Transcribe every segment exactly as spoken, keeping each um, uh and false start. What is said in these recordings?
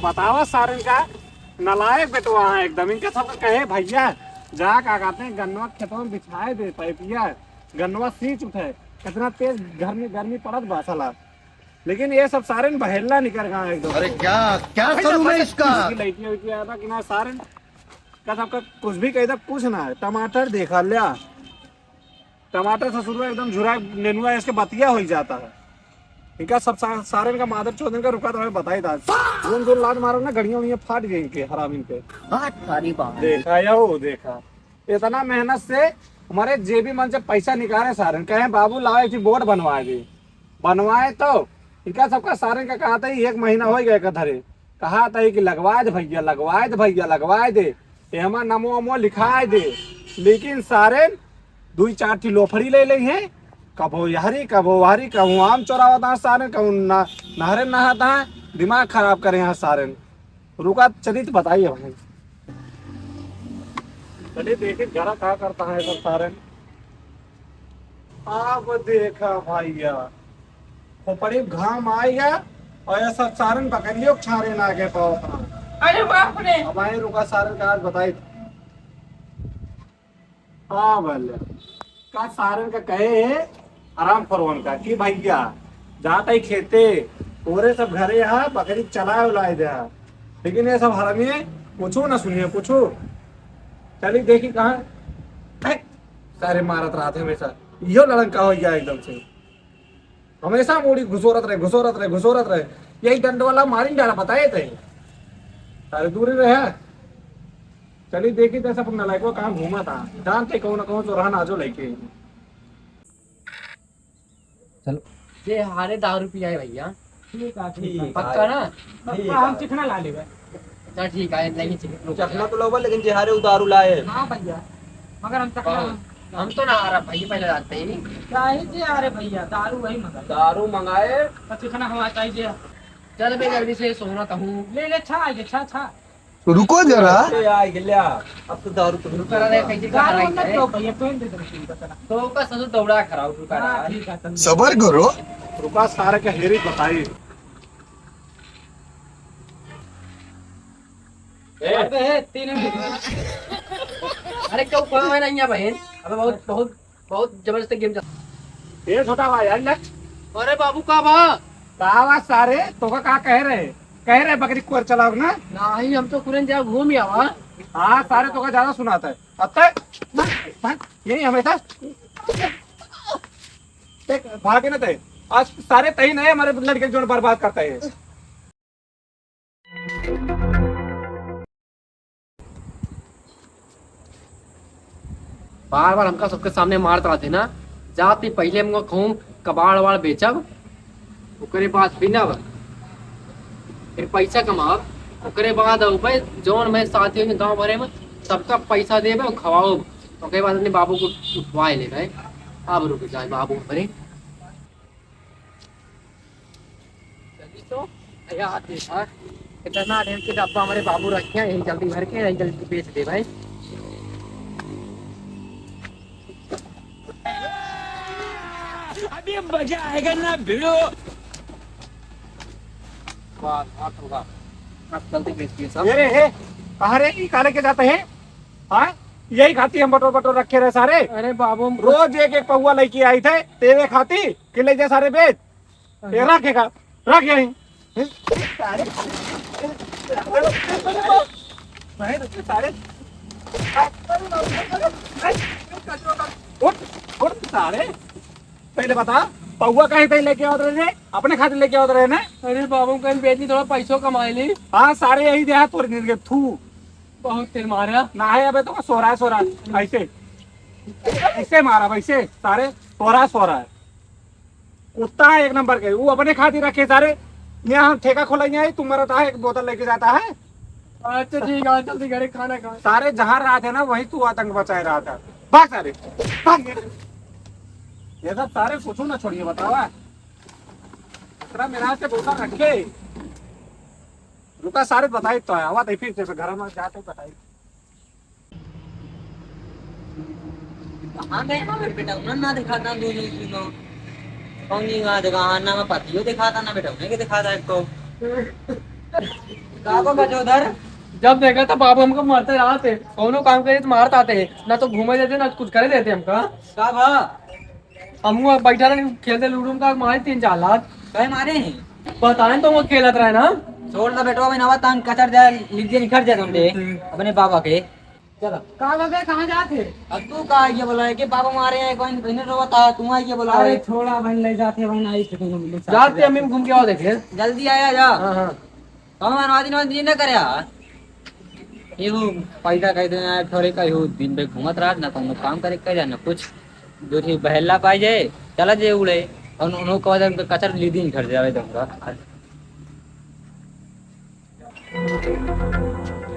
बतावा सारन का नालायक बेटवा है एकदम। इनका सबका कहे भैया, जा का कहते हैं, गन्नवा खेतवा में बिछाए दे पैपिया, गन्नवा सींच उठे। कितना तेज गर्मी, गर्मी पड़त बा साला। लेकिन ये सब सारन बहेला निकर गए एकदम। अरे क्या, क्या करूं मैं इसका? लड़कियां उड़कियां आया था कि ना सारन का सबका कुछ भी कह दे, कुछ ना है। टमाटर देखा ल्या, टमाटर ससुरवा एकदम झुरा नेनुआ, इसके बतिया हो ही जाता है। इनका सब सा-, सारे इनका मादर चौधरी का रुका तो हमें बताई था। जोन जोन लात मारो ना, गड़िया उड़िया फाट गई इनके, हराम इनके। हाँ, सारी बात। देखा या वो देखा, इतना मेहनत से हमारे जेबी मन से पैसा निकाले सारे, कहे बाबू लाओ एक ठे बोर्ड बनवाए दे, बनवाए तो इनका सबका सारे का कहा था, एक महीना हो गया का धरे, कहा था कि लगवाए दे भैया, लगवाए दे भैया, लगवाए दे, एमा नमो अमो लिखाए दे। लेकिन सारे दुई चार ठी लोफड़ी ले ले हैं, कबो यहरी, कबो वहरी, कबो आम चोरावत हैं सारे, कबो ना, नहरे नहात हैं, दिमाग खराब करे हैं सारे। रुका, चली तो बताइए भाई। चलिए देखिए, जरा का करता है सब सारे। अब देखा भैया, खोपड़ी घाम आएगा और ये सब सारन बकरियों के छारे ना के पाओ। अरे बाप रे। अब आए, रुका, सारन का आज बताई। हाँ भले, का सारन का कहे है आराम फरवन का कि भैया जाता ही खेते, ओरे सब घरे हा बकरी चलाए उलाए दे हा। लेकिन ये सब हरामी है, कुछो ना सुनिए, कुछो। चली देखी कहाँ, हेक, सारे मारत रहते हमेशा। इहो लड़न का हो गया एकदम से, हमेशा मुड़ी घुसोरत रहे, घुसोरत रहे, घुसोरत रहे। यही डंड वाला मारिन डाला बताए थे, सारे दूरी रहे। चली देखी तो सब नलायको कहाँ घूमा था, जानते कौन कौन चोरहन आजो लेके। चलो। जे हारे दारू पियाए भैया। ठीक है, ठीक है। पक्का ना? ठीक पक्का, हम है। चिकना ला लेबे। अच्छा ठीक है, नहीं चिकना। चखना तो लोबा, लेकिन जे हारे उ दारू लाए। हाँ भैया, मगर हम चखना हाँ, हम तो ना हारा भाई, पहले जाते ही। चाहे जे हारे भैया, दारू वही मंगाए। दारू मंगाए। तो चिकना हमारा चाहिए। चल बे, जल्दी से सोना कहूँ। ले ले, छा आइए, छा, छा। रुको जरा। ए, आ गया। अब तो दारू तो रुका रहे, कैसे दारू खराब मत है? लो भैया, पेन दे दो, बता। तो का ससुर दौड़ा खराब, रुका हाँ, रहा। ठीक है, तब सबर करो। रुका, सारे के हेरी बताई। ए। अबे, तीन मिनट। अरे, क्यों कोई नहीं है बहन? अबे, बहुत, बहुत बहुत जबरदस्त गेम चल। ए छोटा भाई, यार ले। अरे बाबू, का बा? का बा सारे? तोका का कह रहे? कह रहे बकरी कोर चलाओ ना? नहीं, हम तो कुरन जा घूम आवा। हाँ सारे, तोका ज्यादा सुनाता है। अब तक भाग, भाग, यही हमेशा। देख, भागे ना तय। आज सारे तही नहीं हमारे लड़के जोन बर्बाद करता है। बार बार हमका सबके सामने मारत रहते ना, जाते पहले हमका कहूँ कबाड़ वाड़ बेचब, ओकरे बाद पिनब, फिर पैसा कमाब, ओकरे बाद अउबे जौन मैं साथी होंगे गाँव भरे में सबका पैसा देबे और खवाओ, ओकरे बाद अपने बाबू को उठवाए लेबे। अब रुक जाए बाबू भरे। जल्दी तो, यार देखा, कितना ढेर के डब्बा हमारे बाबू रखे हैं, यही जल्दी भर के, यही जल्दी बेच दे भाई। अभी मजा आएगा ना भिड़ो। वाह, वाह, वाह। अब जल्दी बेच दिए सब। अरे, हे, कहाँ रे, ई काले के जाते हैं? हाँ, यही खाती हम बटोर बटोर रखे रहे सारे। अरे बाबू, हम रोज एक एक पौवा लेके आई थे, तेरे खाती, कि ले जा सारे बेच। ये रखेगा, रख यहीं। सारे, सारे, उठ, उठ सारे। पहले बता, पौवा काहे तई लेके आवत रहे रे? अपने खातिर लेके आवत रहे ना? अरे बाबू, कहीं बेच ली, थोड़ा पैसों कमा ली। हाँ, सारे यही देहा तोरे दिन के, थू। बहुत तेल मारा। ना है, अबे तो सोरा, सोरा, ऐसे, ऐसे मारा, वैसे, सारे, सोरा, सोरा। कुत्ता है एक नंबर के, वो अपने खातिर रखे सारे। यहाँ हम ठेका खोला, यहाँ ही तू मरता है, एक बोतल लेके जाता है। अच्छा ठीक है, जल्दी घरे खाना खा। सारे जहाँ रहा थे ना, वहीं तू आतंक मचाए रहा था। भाग सारे, भाग। ये सब सारे कुछ ना छोड़िए, बतावा। इतना मेहनत से बोतल रखे। रुका सारे, बताई तो है, आवा तो फिर से घर में जाते बताई। कहाँ गए ना मेरे बेटा, उन्हें ना दिखाता दोनों तीनों। कौन नहीं कहाँ दिखा, हाँ, ना मैं पतियो दिखाता, ना बेटा उन्हें के दिखाता है तो। का बा गजोधर? जब देखा तो बाबू हमको मारते रहते, कौनो काम करे तो मारत आते हैं, ना तो घूमे देते, ना कुछ करे देते हमका। का बा? हम वो बैठा रहे, खेलते लूडो में का मारे तीन चार लात। कहे मारे हैं? बताएं तो वो खेलत रहे ना। छोड़ ना बेटवा, मैं नवा तान कचर जाए, लिख दिए, निखर जाए तुमसे, हम्म। अपने बाबा के। चलो। का बा बे, कहाँ जात है? अब तू का आइए बोला है कि बाबा मारे हैं, कौन इन्हें रोता, तू आइए बोला अरे है। छोड़ा बहन, ले जाते हैं बहन, आई से तुम लोग साथ जाते हैं, जाते। अम्मी घूम के आओ देखे। जल्दी आया जा। हाँ, हाँ। कौन मनवादी नवादी न करे यार। एगो पैदा कर दे यार, थोड़े का एगो दिन पे घूमत रहा, ना कौनो काम करे के, ना कुछ। दो ठे बहेला पाई जाए, चला जे उड़े, और उन्हों को वजह कचर ली दिन घर जावे दूंगा।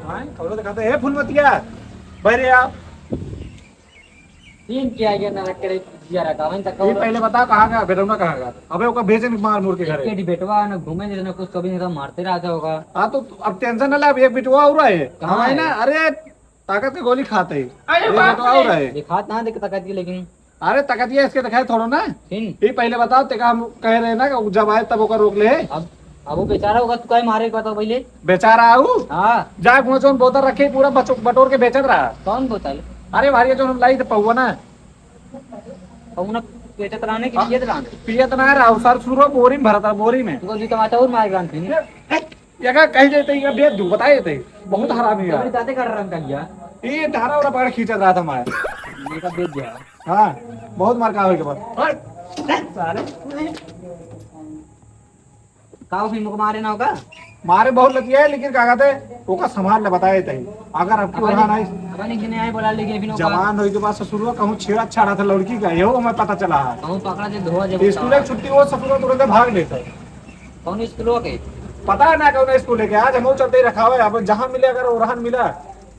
हाँ, कौनो दिखाते हैं फुलमतिया, बैरे आप। तीन किया गया ना करे जिया रखा, वहीं तक ये पहले बताओ कहाँ का बेटौना कहाँ का? अबे ओका भेजे न मार मुर के घरे। एके डी बेटवा ना घूमे नहीं ना कुछ, कभी नहीं तो मारते रहता होगा। हाँ तो अब टेंशन ना ले, अब एक बेटवा और है। कहाँ हम है ना? है? अरे ताकत के गोली खाते ही। अरे ये बाप बेटवा रे। और है। दिखात ना देख ताकत की, लेकिन अरे ताकत ये इसके दिखाए थोड़ो ना। फिर? ये पहले बताओ, तेका हम कह रहे ना कि जब आए तब ओका रोक ले। अब अब वो बेचारा होगा, तू काहे मारे के बताओ पहले? बेचारा आऊ? हाँ। जा कुआं चौन बोतल रखे, पूरा बचो-, बटोर के बेचत रहा। कौन बोतल? अरे भारी जो हम लाई थे पौवा ना। पौवा ना बेचत रहने की हाँ। पियत रहने? पियत ना रहा, सर सुरो बोरी में भरता, बोरी में। तू जी टमाटर और मार ग्राम थे। ये का कह देते, ये बेच दू, बताए देते। बहुत हरामी है। दाते कर रहा था क्या? ये धारा और पकड़ खींचत रहा था हमारे। ये का बेच दिया। हाँ, बहुत मार का होई के बाद। हट, सारे। का फिर मुक मारे ना होगा? मारे बहुत लतिया है, लेकिन का कहते, ओका संभाल ले, बताए तही। अगर आपकी अपने, ओरहा नहीं, अपने गिने आए बोला लेके फिर ओका जवान होई के बाद ससुरवा कहूँ छेड़ा छाड़ा था लड़की का, यहो हमें पता चला है। कहूँ पकड़ा दे, धोआ दे, स्कूल बताओ। की छुट्टी हो, ससुरवा तुरंत भाग लेता है। कौन स्कूल हो गए? पता है ना कौन स्कूल है क्या? आज हम चलते ही रखा हुआ है, अब जहाँ मिले अगर ओरहन मिला,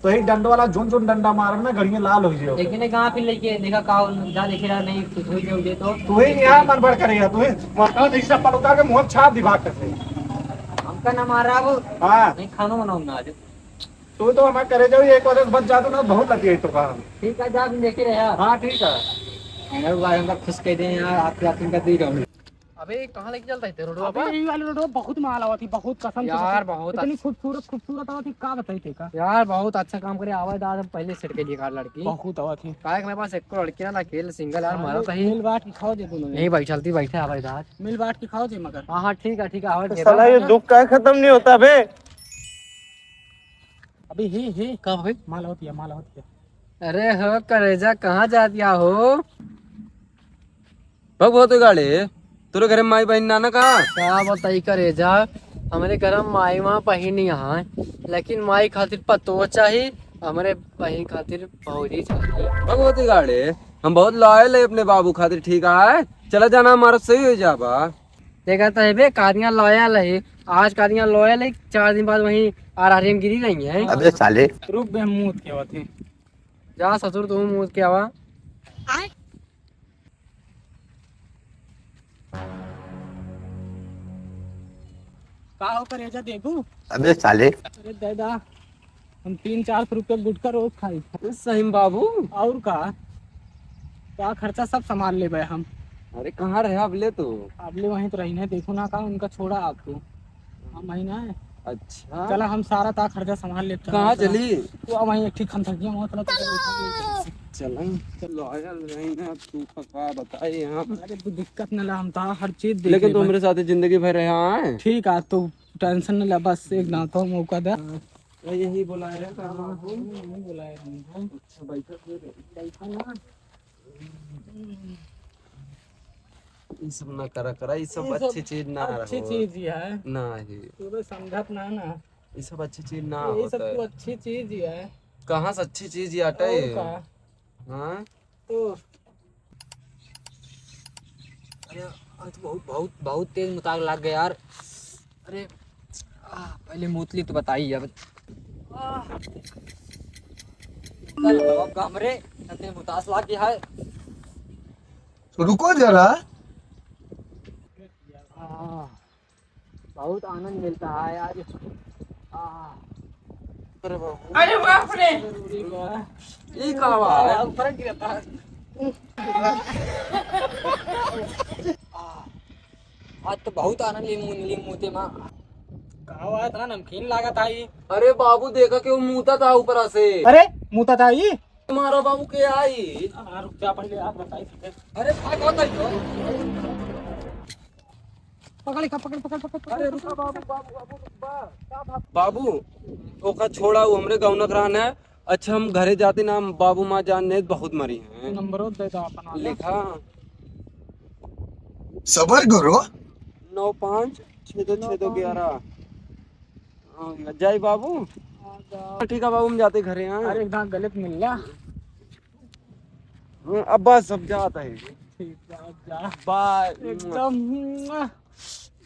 तो ही डंड वाला जोन जोन डंडा मारब ना, गड़िया लाल हो जाओ। लेकिन ये कहाँ पे लेके देखा का जा देखे रहा नहीं, कुछ हो जाओ ये तो। तू ही यहाँ मन भर करेगा, तू ही मरता जैसे पलुका के मुंह छाप दिमाग करते। हमका ना मारा वो। हाँ। नहीं खानो बनाऊँ ना आज। तू तो हमारे करे जाओ, एक बार बच जाता ना, बहुत लगी है तो कहा। ठीक है, जा, हम देखे रहे यार। हाँ, ठीक है। अगर बार हमका खुश कह दे यार, आपके आप इनका दे रहा हूँ। अबे, कहाँ लेके चलता है तेरे रोडवा अबे, पर? यही वाले रोडवा बहुत माल आवत ही, बहुत कसम से यार, बहुत इतनी अच्छा। खूबसूरत, खूबसूरत आवत ही, का बताई ते का? यार, बहुत अच्छा काम करे, आवाज दादा पहले सेट के लिए कार लड़की। बहुत आवत ही। काहे के मेरे पास एक लड़की ना, ना अकेले सिंगल यार, हाँ, मरत ही। मिल बांट के खाओ जे दोनों यही जने। बैठ, चलती बैठे आवाज दादा। मिल बांट के खाओ जे मगर। हाँ, हाँ, ठीक है, ठीक है, आवाज तो दे साला रहा ये है। दुख का खत्म नहीं होता बे। अबे, हे, हे। का भाई? माल आवत ही, माल आवत ही। अरे हो करेजा, कहाँ जात या हो? भग बहुत गाड़े, तोरे घरे माई बहिन ना ना का? का बताई करेजा, हमरे घर में माई माँ बहिन नहीं है, लेकिन माई खातिर पतो चाही, हमरे बहिन खातिर भौजी चाही। भग बहुत गाड़े, हम बहुत लॉयल है अपने बाबू खातिर, ठीक है? चला जाना हमारा सही हो जाबा। देखा तो है बे, कादियाँ लॉयल है, आज कादियाँ लॉयल है, चार दिन बाद वहीं आरआरएम गिरी रही है। अबे साले। रुक बे, हम मुँह के आवत है। जा ससुर, तू मुँह के आवा। का हो करेजा देबू? अबे साले। अरे दादा, हम तीन चार सौ रुपया गुटखा रोज खाई। अरे सही में बाबू। और का? का खर्चा सब संभाल लेबे हम। अरे कहाँ रहे अब ले तो? अब ले वहीं तो रही है, देखो ना का उनका छोड़ा आपको। हाँ, महीना है। अच्छा। चला, हम सारा ता खर्चा संभाल लेते हैं। कहाँ चला। चली? तो अब वहीं एक ठीक खनखनिया वहाँ चला, तो चला, उठा के चला। चला, चल, लॉयल रही ना, तू का, का बताए हम। अरे, तू दिक्कत न ला, हम ता हर चीज देख लेबे। लेकिन तू हमरे साथे जिंदगी भर रहा है। ठीक है, तू टेंशन न ला, बस एक दांतों मौका दे। हाँ, यही बुलाए रहे, हाँ, हाँ, हाँ, यही बुलाए रहे हैं। अच्छा, बैठा फिर। बैठा ना। ई सब ना करा, करा, ई सब ई सब अच्छी चीज ना अच्छी रहो। चीज ही है। ना ही। तू तो समझत ना ना। ई सब अच्छी चीज ना ये सब होता है। तो अच्छी चीज ही है। कहाँ से अच्छी चीज ही आटे? और का? हाँ? तो अरे, आज तो बहुत, बहुत, बहुत तेज मुताग लाग गया यार। अरे, आ, पहले मूतली तो बताई अब। आ, कल बाबा का हमरे इतने मुतास लाग गया है। रुको जरा। आ, बहुत आनंद मिलता है आज। आ। अरे बाबू। अरे बाप रे। ई का बा? आ, ऊपर गिरता है। आ, आज तो बहुत आनंद ली मुँह, ली मुँह ते माँ। का हुआ, इतना नमकीन लागत आई? अरे बाबू, देखा कि वो मूतत आ ऊपरा से। अरे, मूतत आई? मारा बाबू के आई। हाँ, रुक जा, पहले यार बताई तुझे। अरे, भाग, भाग, भाग। पकड़, पकड़, पकड़, पकड़, पकड़। अरे, रुका बाबू, बाबू, बाबू, रुक बा। बाबू, ओका छोड़ा, वो हमरे गौनक रहन है। अच्छा, हम घरे जाते ना, हम बाबू माँ जान ने बहुत मरी हैं। नंबरो दे दो अपन वाला। लिखा। सबर करो। नौ पाँच छः दो छः दो ग्यारह। हाँ, जाई बाबू। हाँ, जा। ठीक है बाबू, हम जाते घरे, हाँ। अरे, एक दांत गलत मिल गया। हाँ, अब बस, अब जाता है। ठीक है, अब जा। बाय। एकदम, मुआ।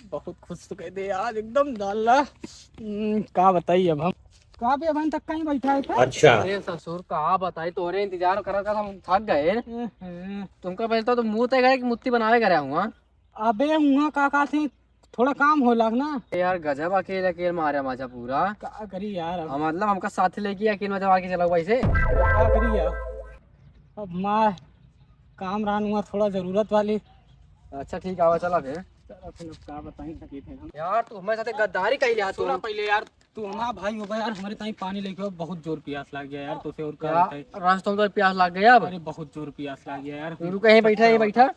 बहुत खुश तो कह दे यार, एकदम डाला। हम्म, का बताई अब हम। का बे, अबहिन तक कहीं बैठा है का? अच्छा। अरे ससुर, का बताई, तोरे इंतजार कर कर हम थक गए। हम्म। तुमका बोलता तो मुंह तय करे कि मुत्ती बनावे करे आऊंगा। अबे, हुआ का, का से थोड़ा काम होला ना। ए यार, गजब अकेल अकेल मारे मजा पूरा। का करी यार अब? हाँ, मतलब, हमका साथ लेके अकेल मजा मार के चला वैसे। का करी यार? अब मार काम रहन हुआ थोड़ा जरूरत वाली। अच्छा, ठीक, आवा, चला फिर। चला फिर, अब का बताई, थकी थे हम। यार, तू हमारे साथे गद्दारी कइले यार, तू। सुना पहले यार, तू हमारा भाई होगा यार, हमारे ताई पानी लेके आओ, बहुत जोर प्यास लाग गया यार, तो से और का यार, बताई? रास्ता में तो प्यास लाग गया अब। अरे, बहुत जोर प्यास लाग गया यार। तू रुक, यहीं बैठा, यहीं बैठा।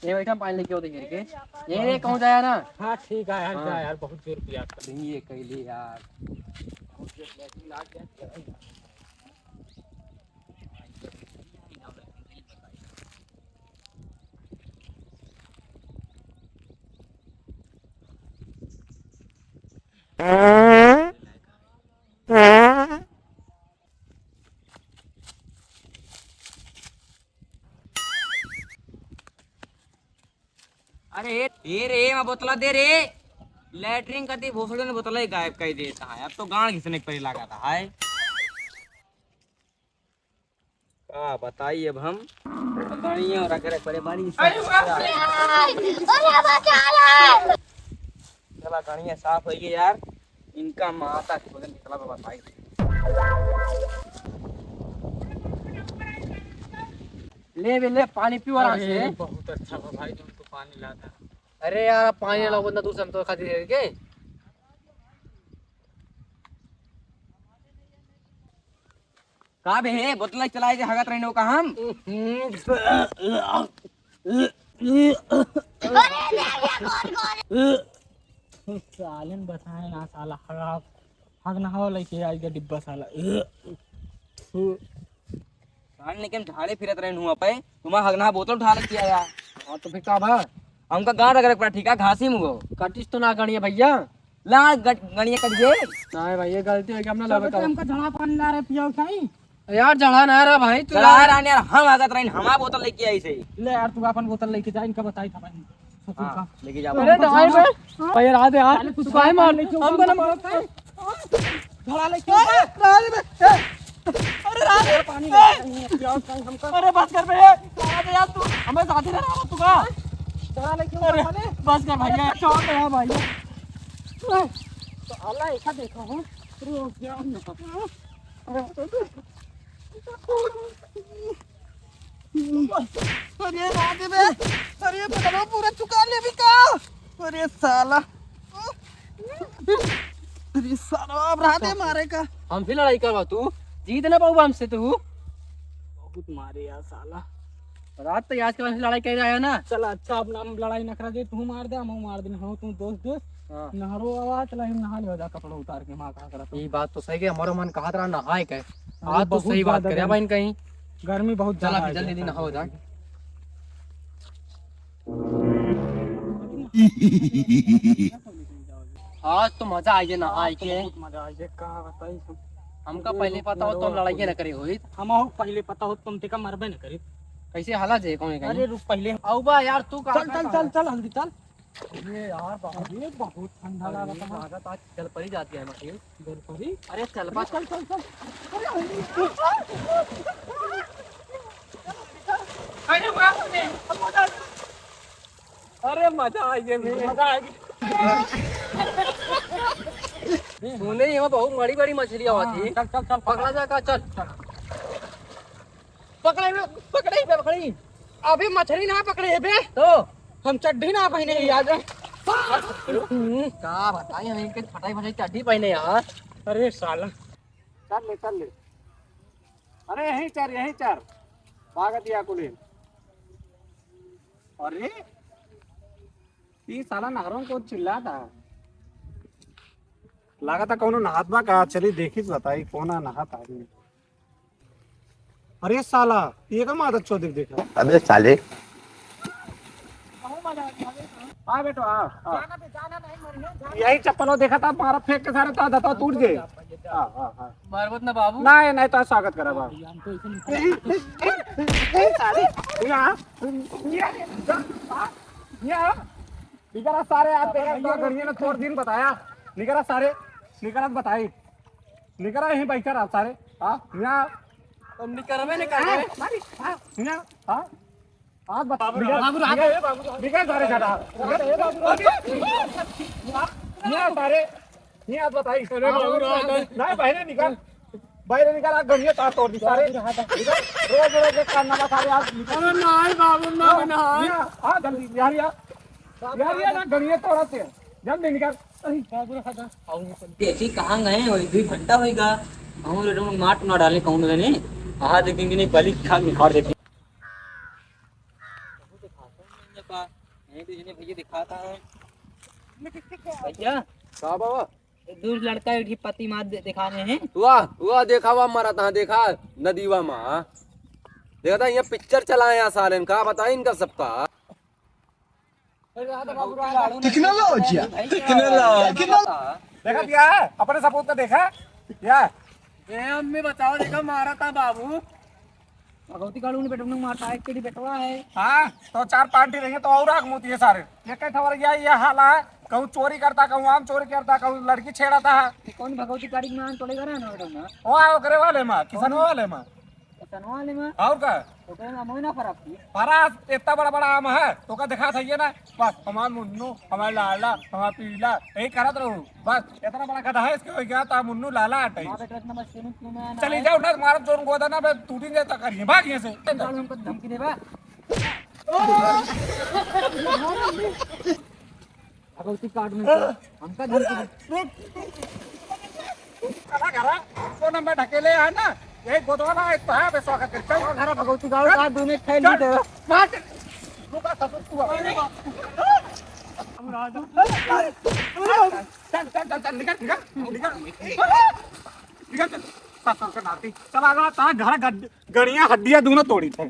ये बैठा, पानी लेके आओ, देख के। ये, ये कहूँ जाया ना। हाँ, ठीक है यार, हाँ। जा यार, बहुत जोर पियास लगी। ये कैली यार। अरे, ए रे, एमा बोतला दे रे। लैट्रिन करती भोसड़ी ने बोतला ही गायब कर देता है। अब तो गांड घिसने के परे लगा था, हाय। का बताई अब हम? गाड़ियाँ रख रख परे बानी। अरे बाप रे! अरे बचा ले! चला, गाड़ियाँ साफ होइए यार। इनका माता के भोजन निकला बाबा भाई। ले बे, ले, पानी पी आराम से। अरे, बहुत अच्छा बा भाई, तुमको पानी लाता। अरे यार, अब पानी ना लाओ, बंदा दूसरा हम तो खातिर है के? का बे, हे, बोतल चलाए के हगत रहने का हम? सालन बताए ना साला, हगा, हगना हवा लेके आई के डिब्बा साला। साल निकम झाड़े फिरत रहन हुआ पे, तुम्हारा हगना बोतल उठा लेके आया। हाँ, तो फिर का भा? हमका गांड रगड़े पड़ा, ठीक है, घासी मुगो। कटिस तो ना गणिया भैया। ला, ग-, गणिया कट गए। नहीं भाई, ये गलती हो गई, हम ना चल लबे बेटा, का। हमका झड़ा पानी ला रहे, पियो कहीं। यार, झड़ा ना रहा भाई, तू चला यार। यार, यार, हम आगत रही, हमारा बोतल लेके आई से। ले यार, तू अपन बोतल लेके जा, इनका बताई था भाई। ससुर हाँ, का। लेके जा। अरे, भाई, भाई, भाई, यार, आ दे यार, अरे, तू तू काहे मार? लेके हम बना मार। झड़ा लेके आ। अरे, राज में, ए, अरे, राज में, पानी लेके आ, यार, भाई, हमका। अरे, बस कर बे, ए, राज यार, तू हमें साथ ही रहना तू का। झड़ा लेके आ, अरे, बस कर भाई, यार, चौक है भाई। तो अल्लाह ऐसा देखा हूँ। अरे, राज में। अरे राधे बे, अरे बे, पूरा चुका ले भी का? अरे साला, अरे साला, अब राधे मारे का। हमसे लड़ाई करवा तू, जीत ना पाऊबा हमसे तू। बहुत मारे यार साला। रात तो आज के बाद लड़ाई कर रहा है ना। चल अच्छा, अब हम लड़ाई न करा दे, तू मार दे, हम मार दे, हम तू दोस्त दोस्त। हाँ। नहरो आवा, चला हम नहा ले, जा कपड़ा उतार के, माँ कहा करत। ई बात तो सही के, हमारो मन कहत रहा नहाए के। अरे आज तो बहुत सही बात ज्यादा करे गर्मी, भाई कहीं। गर्मी बहुत चला ज्यादा फिर है। जल्दी जल्दी नहाओ जा। आज तो मजा आ गया नहाए आज तो के। बहुत मजा आ गया, का बताई हम। हमका अरे पहले पता हो तो हम लड़ाई ना करे होई। हम हो पहले पता हो तुम तेका मरबे न करी। कैसे हाला जे कौन है कहीं? अरे रुक पहले। आऊ बा यार तू का चल, चल, चल, चल, हल्दी चल। अरे यार, बाप रे, बहुत ठंडा अरे, लागत है। लागत आज जल परी जाती है मशीन। जल परी? अरे चल बा। चल, चल, चल। अरे, अरे बाप रे, अब मजा आ गया। अरे मजा आ गया, मेरे मजा आ गया। सुने, ये बहुत बड़ी बड़ी मछली आवा थी। हाँ, चल, चल, चल, पकड़ा जा का, चल। चल। पकड़े बे, पकड़े बे, पकड़ी। अभी मछली ना पकड़े बे। तो? हम चड्ढी ना पहिने ही आज। का बताई, हम इनके फटाई फटाई चड्डी पहने यार। अरे साला। चल ले, चल ले। अरे यहीं चर, यहीं चर। भागत या कुली। अरे, ई साला नहरों को चिल्लाता। लागता कौनो नहात बा का? चली देखी तो बताई, कौन नहात आदमी। अरे साला, ये का मादर चौधरी देखा? अबे साले। आ बेटो, आ, आ। यही चप्पलो देखा था, मारा फेंक के सारे तो दता टूट गए। हाँ, हाँ, हाँ। मारबत ना बाबू। नहीं, नहीं, तो स्वागत करा बाबू। ए, ए, ए, ए, साले, यहाँ, यहाँ, यहाँ। निकरा सारे, आप देखा, इतना गड़िया ने तोड़ दिन बताया। निकरा सारे, निकरा बताई। निकरा यहीं बैठा रहा सारे। हाँ, यहाँ। तो निकरबे नहीं करबे। हाँ, हाँ, यहाँ, हाँ। आप बता, बाबू, निकल, बाबू, निकल, बाबू, निकल सारे, चटा। निकल सारे, नहीं, आप बताइए। अरे, बाबू, रहा दे। नहीं, बाहर निकल। बाहर निकल, आज गड़िया तार तोड़ दी सारे। निकल, रोज, रोज एक कारनामा सारे, आज निकल। अरे, नहीं, बाबू, नहीं, नहीं। यहाँ, आ, जल्दी, यहाँ, यहाँ। यार, ये ना गड़िया तोड़ा से। जल्दी निकल। अरे, बाबू, रहा दे। देखी, कहाँ गए हो? दुई घंटा होइगा। कहूँ रे, तुम मार तो ना डाले, कहूँ रे, नहीं। हाँ, देखेंगे, नहीं, पहले खा, निखार देखेंगे। यहीं पे इसने भैया दिखाता है। भैया, का बाबा? ये दूर लड़का एक ही पति मार दे-, दिखाने हैं। वाह, वाह, देखा, वाह, मारा तहाँ, देखा, नदीवा माँ। देखा था, यहाँ पिक्चर चला है, यहाँ साले, का बताए इनका सबका। टेक्नोलॉजी, टेक्नोलॉजी। देखा दिया है? अपने सपूत का देखा? या? ए, अम्मी बचाओ, देखा मारा था बाबू। भगवती कालू ने बेटवा ने मारता है, तेरी बेटवा है। हाँ, तो चार पार्टी रही है तो और आग मुती है सारे। ये कई ठवर गया, ये हाल है, कहूँ चोरी करता, कहूँ आम चोरी करता, कहूँ लड़की छेड़ता है। ये कौन भगवती काली में आम तोड़े करे ना बेटवा ना? वो आओ करे वाले माँ, किसान वाले माँ। किसान वाले माँ? और का? तो कहीं आम ना खराब की। फरास इतना बड़ा बड़ा आम है, तो का दिखा था ये ना, बस हमार मुन्नू, हमार लाला, हमार पीला, यही करत रहू। बस इतना बड़ा गधा है, इसके हो गया था मुन्नू लाला अटैक। माँ बेटा इतना मस्ती में क्यों ना चली जाओ ना, तुम्हारा जोर गोदा ना, बस टूटी जाए तो करिए, भाग यहाँ से। साल हमको धमकी देबा। भगवती कार्ड में से हमका धमकी दे। रुक। चला घरा, आपको ना मैं ढकेले है ना, यही गोदवाला है, तो है, बे स्वागत कर। चल। घरा भगवती कार्ड का दोनों फैल चल। दे। मार। रुका, सब तू आ। चल, चल, चल, चल, निकल, निकल, निकल। निकल, चल। सात साल का नाती। चल, आगा, ता घर गड-, गड़िया हड्डियाँ दोनों तोड़ी थे।